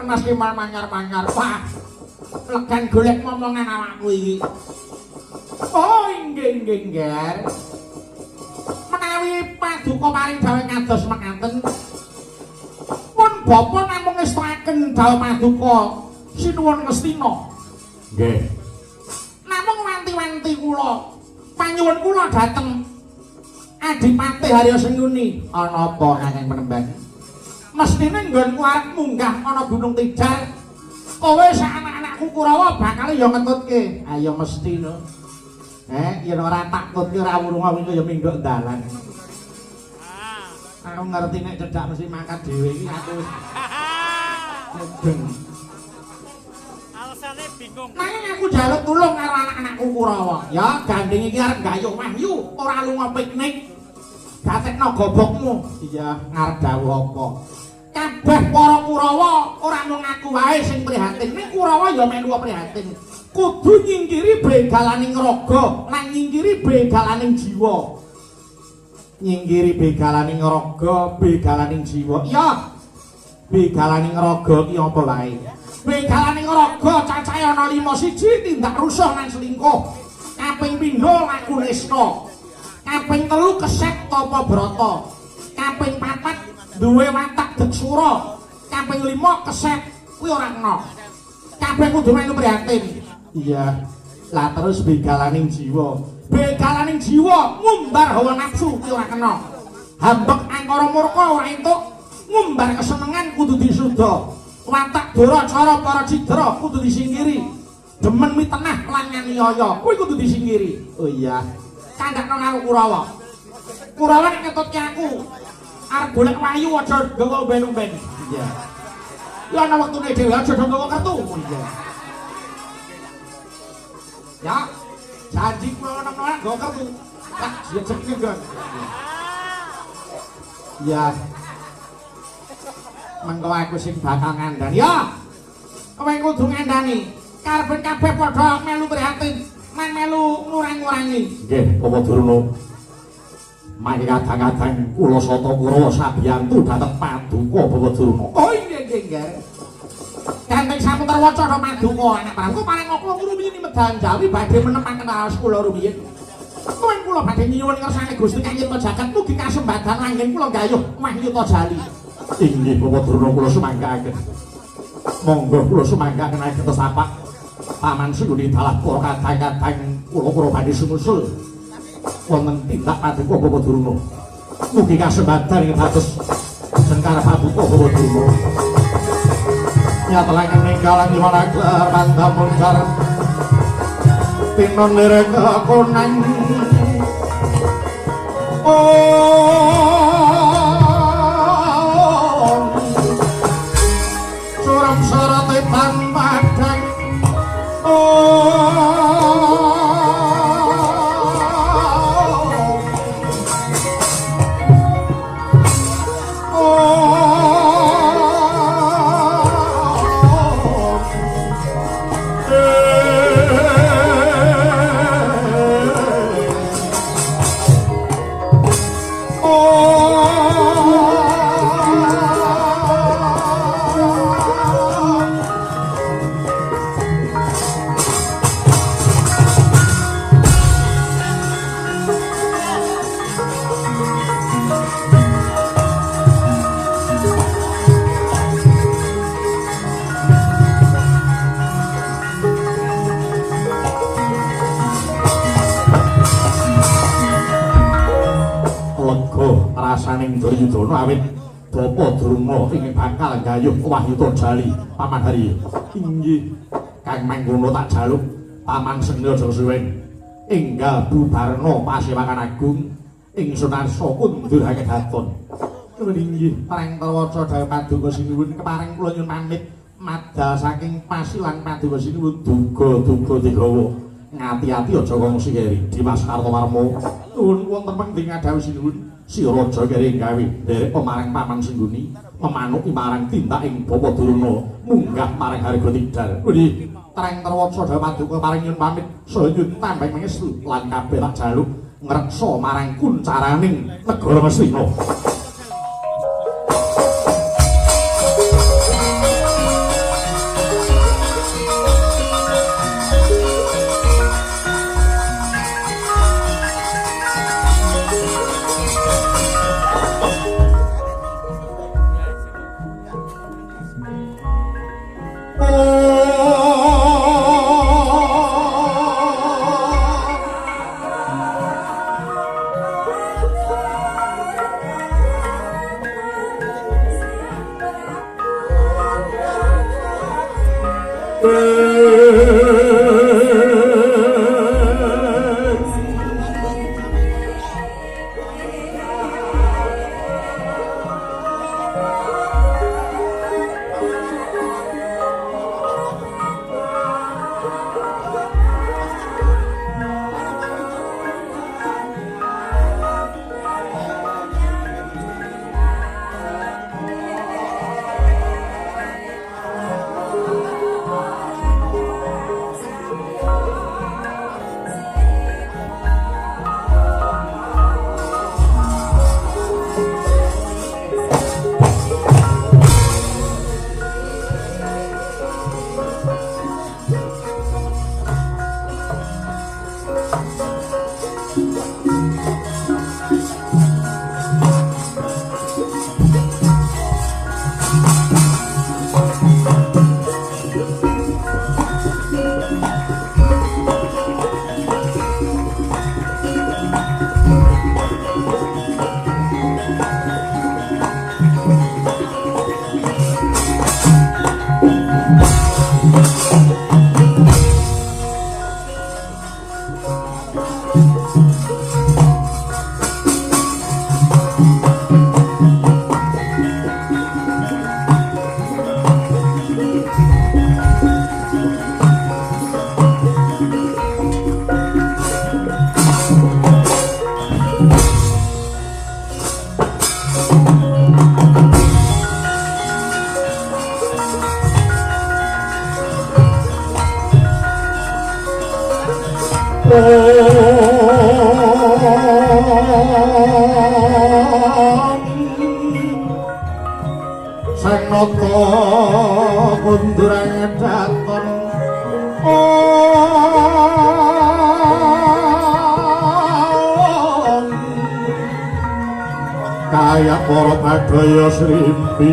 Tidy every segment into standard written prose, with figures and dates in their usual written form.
Mas Kemal manyar-manyar. Wah. Legan golek momongan awakku iki. Oh, inggih inggih, Ngger. Menawi paduka paring dawuh kados mekaten. Pun bapa namung ngestakaken dawuh paduka sinuwun Ngastina. Nggih. Namung wanti-wanti kula, panyuwun kula dhateng Adipati Harya Sengkuni. Ana apa Kakang Penemban? Mestine nggonku arep munggah ana Gunung Tidar. Kowe sak anak-anakku Kurawa bakal ya ngetutke. Ayo mesti no. Yen ora tak tutke ora wurung wingi ya minggok dalan. Aku ngerti nek cedhak mesti mangkat dhewe iki aku wis mudeng. Alasane bingung. Nanging aku njaluk tulung karo anak-anakku Kurawa. Ya, gandeng iki arep gayuh wahyu, ora lunga piknik. Gatekno gobokmu. Iya, ngarep dawuh apa? Kabeh para Kurawa ora mung aku wae sing prihatin. Ning Kurawa ya melu prihatin. Kudu nyingkiri begalaning raga lan nyingkiri begalaning jiwa. Nyingkiri begalaning raga, begalaning jiwa. Iya. Begalaning raga ki apa wae? Begalaning raga cacahe ana 5 siji tindak rusuh lan selingkuh. Kaping pindho laku nista. Kaping telu kesek tapa brata. Kaping papat duwe watak deksura. Kaping 5 kesek kuwi ora kena. Kabeh kudu melu prihatin. Iya. Lah terus begalaning jiwa. Begalaning jiwa ngumbar hawa nafsu kuwi ora kena. Hambek angkara murka ora entuk. Ngumbar kesenengan kudu disuda. Watak dora cara para cidra kudu disingkiri. Demen mitenah lan nganiaya kuwi kudu disingkiri. Oh iya. Kandhakno karo Kurawa. Kurawa nek ngetutke aku arep golek wahyu aja nggawa umben-umben. Iya. Ya ana wektune dhewe aja nggawa kertu. Iya. Ya, janji kula nemen-nemen nggawa kertu. Tak jejekne nggon. Iya. Mengko aku sing bakal ngandani. Ya. Kowe kudu ngandani. Karepen kabeh padha melu prihatin, lan melu ngurang-ngurangi. Nggih, Bapak Durna. Mangke kadang-kadang kula sata Kurawa sabiyantu dhateng paduka Bapak Durna. Oh inggih inggih nggih. Gandeng sampun terwaca do paduka anak Prabu paring kula rumiyin medal Jawi badhe menempaken raos kula rumiyin. Tuwin kula badhe nyuwun ngersane Gusti Kang Nyipta Jagat mugi kasembadan anggen kula gayuh Wahyuta Jali. Inggih Bapak Durna kula sumanggaaken. Monggo kula sumanggaaken ageng tesapak Paman Sengkuni dalah para kadang-kadang kula kula badhe sumusul wonten tindak paduka Bapak Durna. Mugi kasembadan ing dados jengkar paduka Bapak Durna. Nyatalangen ninggalan iwanaglar mandamuncar tinon lirek konang. Om curam sorot tan padang. Rasaning Duryudana awit Bapa Durna ing bakal gayuh Wahyuta Jali Paman Hari. Inggih kang mangkono tak jaluk Paman Sengkuni aja kesuwen enggal bubarna pasewakan agung ing Sunarsa kundur hakedaton. Nuwun inggih pareng trawaca dawuh paduka sinuwun kepareng kula nyuwun pamit madal saking pasilan paduka sinuwun. Duga-duga digawa ngati-ati aja kongsi keri Dimas Kartowarma. Nuwun wonten pengting dawuh sinuwun. Si raja keri gawe nderek marang Paman Sengkuni memanuki marang tindaking Bapa Durna munggah marang Harga Tidar. Nggih treng trawaca dawuh paduka paring nyuwun pamit saha nyuwun tambah pangestu lan kabeh tak jaluk ngreksa marang kuncaraning negara Ngastina. Sang nata kondurang daton kaya para badaya srimpi.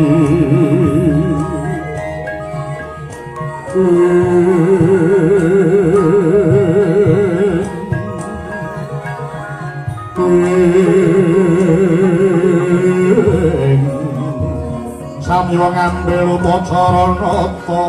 Samya ngambil upacara nata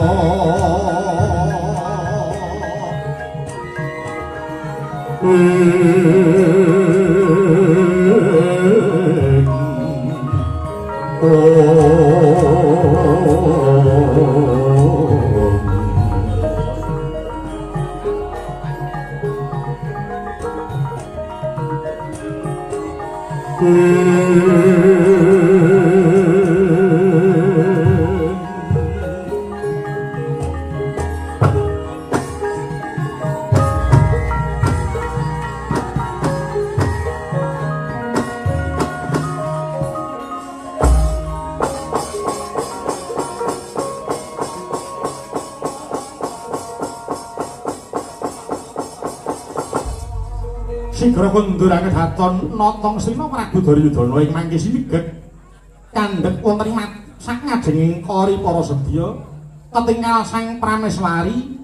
Sigra kondurane daton Natang Srina Prabu Duryudana ing mangke sinegeg kandhek wonten ing sak ngajenging kori para sedya ketingal Sang Prameswari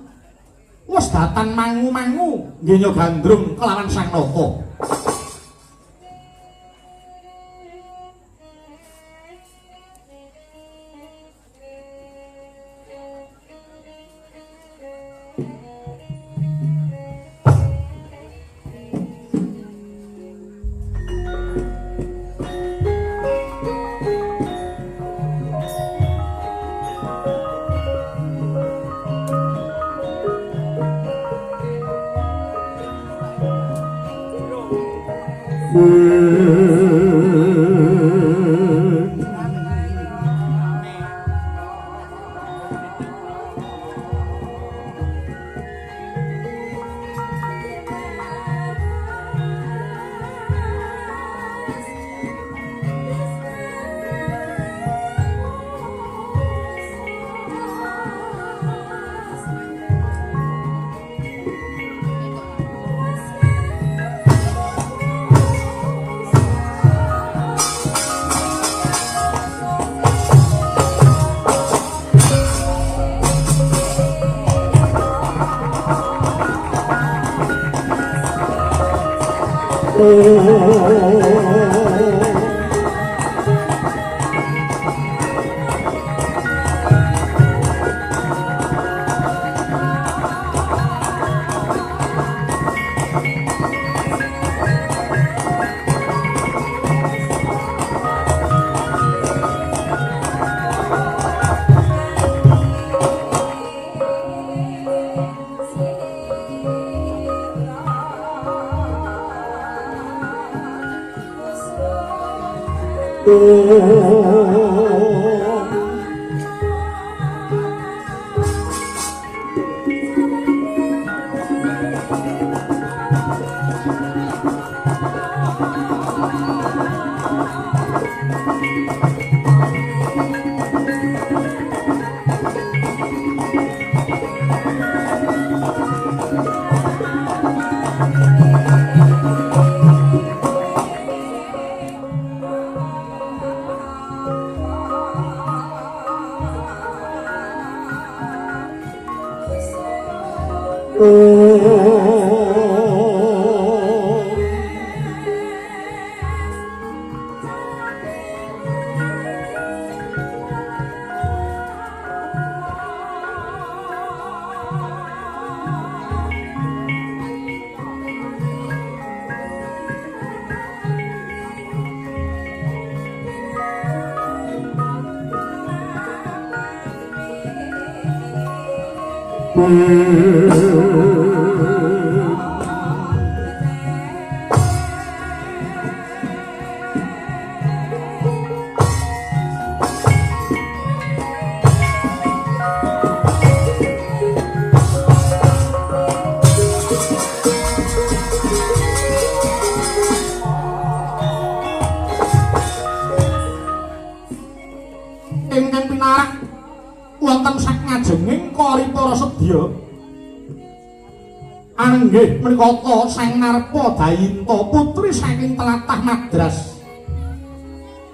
wis datan mangu-mangu ngenya gandrung kelawan Sang Nata. Ingkang pinarak wonten sakngajenging Koripara Sedya anggih menika ta Sang Narpa Dayinta putri saking tlatah Madras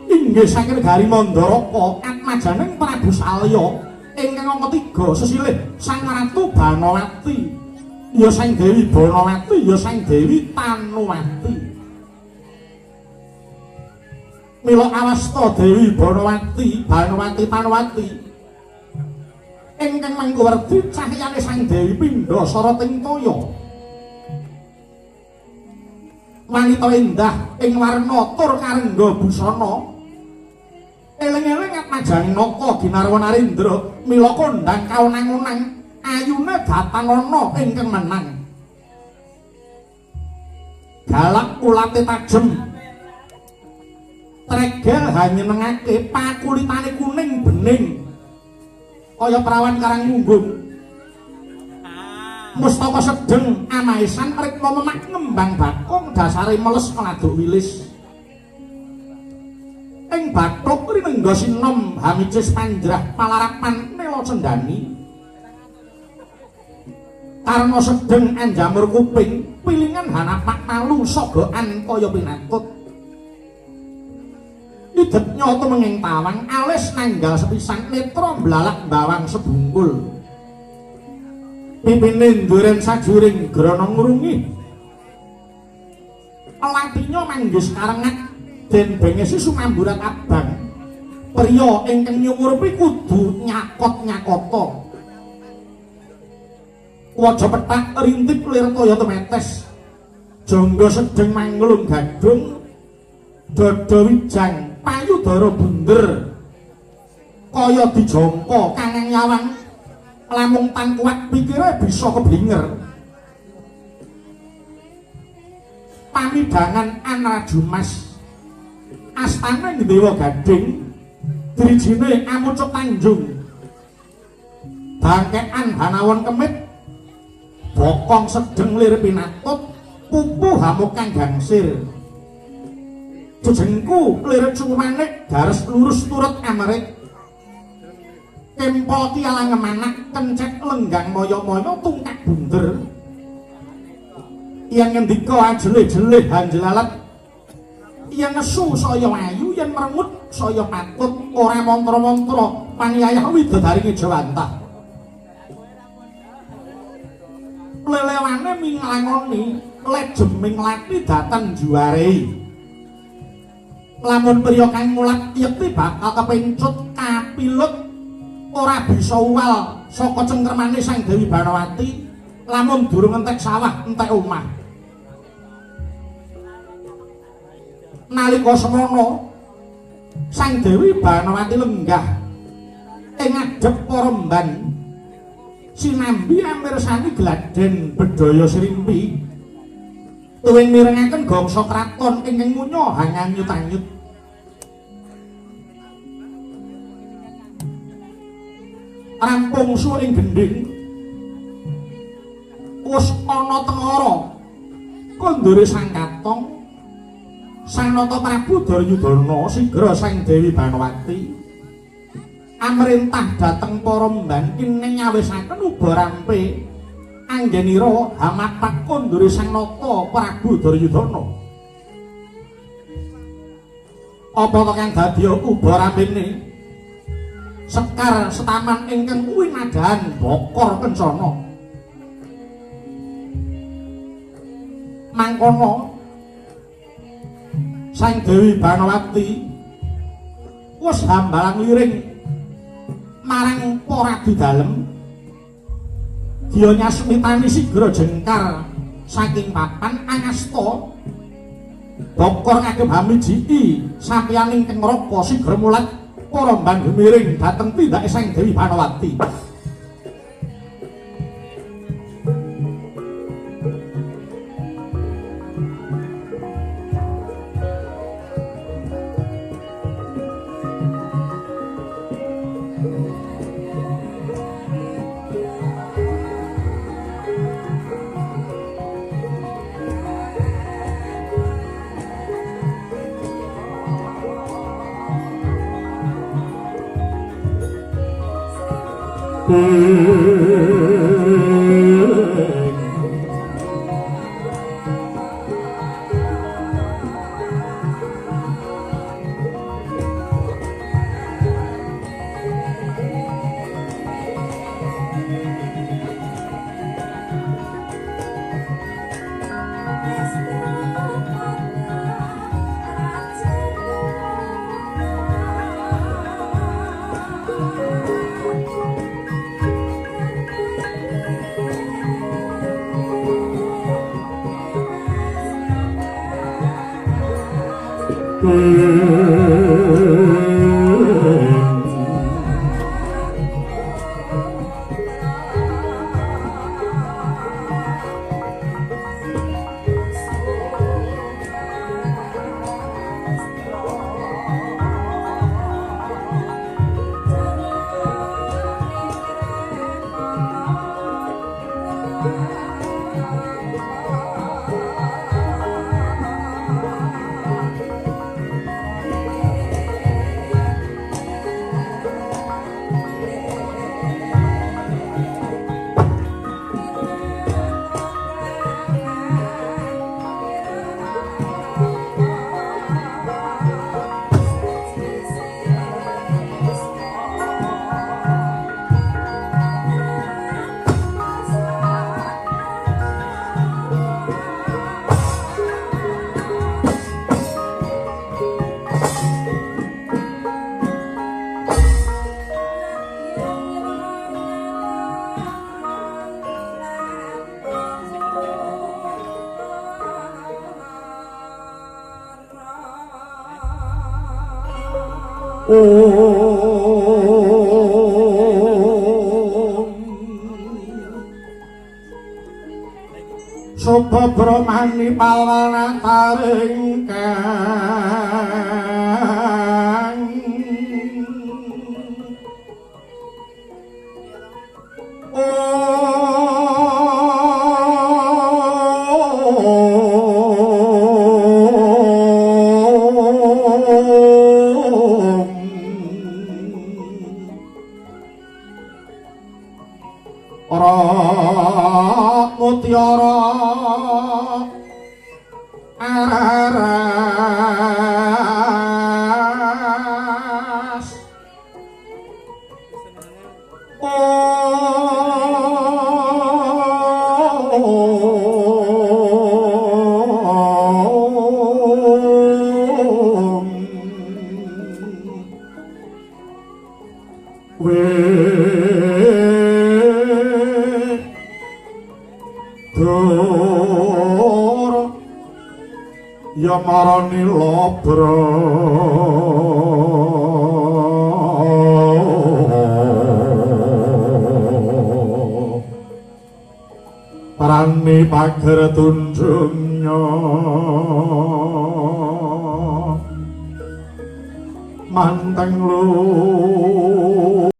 inggih saking negari Mandaraka atmajaning Prabu Salya ingkang angka 3 sesilih Sang Ratu Banawati ya Sang Dewi Banawati ya Sang Dewi Tanuwati. Mila awasta Dewi Banawati, Banawati Tanuwati ingkang mangkuwerdi cahyane Sang Dewi pindha sarating toya. Wanita endah ing warna tur karengga busana. Eling-eling atmajaning nata ginarwa narendra mila kondhang kaonang-onang ayune datanana ingkang menang. Galak ulate tajem. Tregel hanyenengake pakulitane kuning bening kaya prawan karang munggung. Mustaka sedeng amaesan rikma memak ngembang bakung dasare meles laduk wilis. Ing bathuk rinengga sinom hamicis panjrah palarapan nela cendani. Karna sedeng anjamur kuping pilingan hanapak malu sogokan kaya pinatut. Idet nyata menging tawang alis nanggal sepisan netra mblalak bawang sebungkul. Pipine nduren sajuring grana ngrungi. Latinya manggis karengat den bengesi sumamburat abang. Priya ingkang nyumurupi kudu nyakot-nyakota. Waja pethak rintip lir kaya temetes. Jangga sedeng manglung gadhung dada wijang payudara bunder kaya dijangka kanang nyawang lamung tan kuat pikire bisa keblinger. Pamidangan Anrajumas astane Dewa Gading drijine Amucup Tanjung bangkekan Hanawon Kemit bokong sedeng lir pinatut pupu hamukang gangsir jejengku lirik sumanik garis lurus turut amerik kempol tialang ngemanak kencet lenggang moyo-moyo tungkak bunder yang ngendika ajelih-jelih hanjelalet yang ngesu saya ayu yang merengut saya patut ora mantra-mantra paniyayah widodari ngejawantah lelewane minglangoni lejeming lati datan juarei. Lamun priya kang mulat yekti bakal kepencut kapilut ora bisa uwal saka cengkremane Sang Dewi Banawati lamun durung entek sawah entek omah. Nalika semono Sang Dewi Banawati lenggah ing ngadhep para mban sinambi amirsani gladen bedhaya srimpi tuwin mirengaken gangsa kraton ingkang munya hanganyut-anyut. Rampung suwe ing gendhing wis ana tengara kondure Sang Katong Sang Nata Prabu Duryudana sigra Sang Dewi Banowati amrentah dhateng para mban kineng nyawisaken uba rampe anggenira hamatak kondure Sang Nata Prabu Duryudana. Apa to kang dadi uba rampene sekar setaman ingkang winadahan bokor kencana. Mangkono Sang Dewi Banowati wis hambalang liring marang para abdi dalem dia nyasmitani sigra jengkar saking papan angasta bokor ngagem hamijiki sampeyan ingkang ngraka sigra mulat para mban gemiring dhateng tindake Sang Dewi Banowati. Sopo brahmani palwana taring kang Ora mutiara aras Om Ya marani lobra Prani pager tunjungnya manteng lu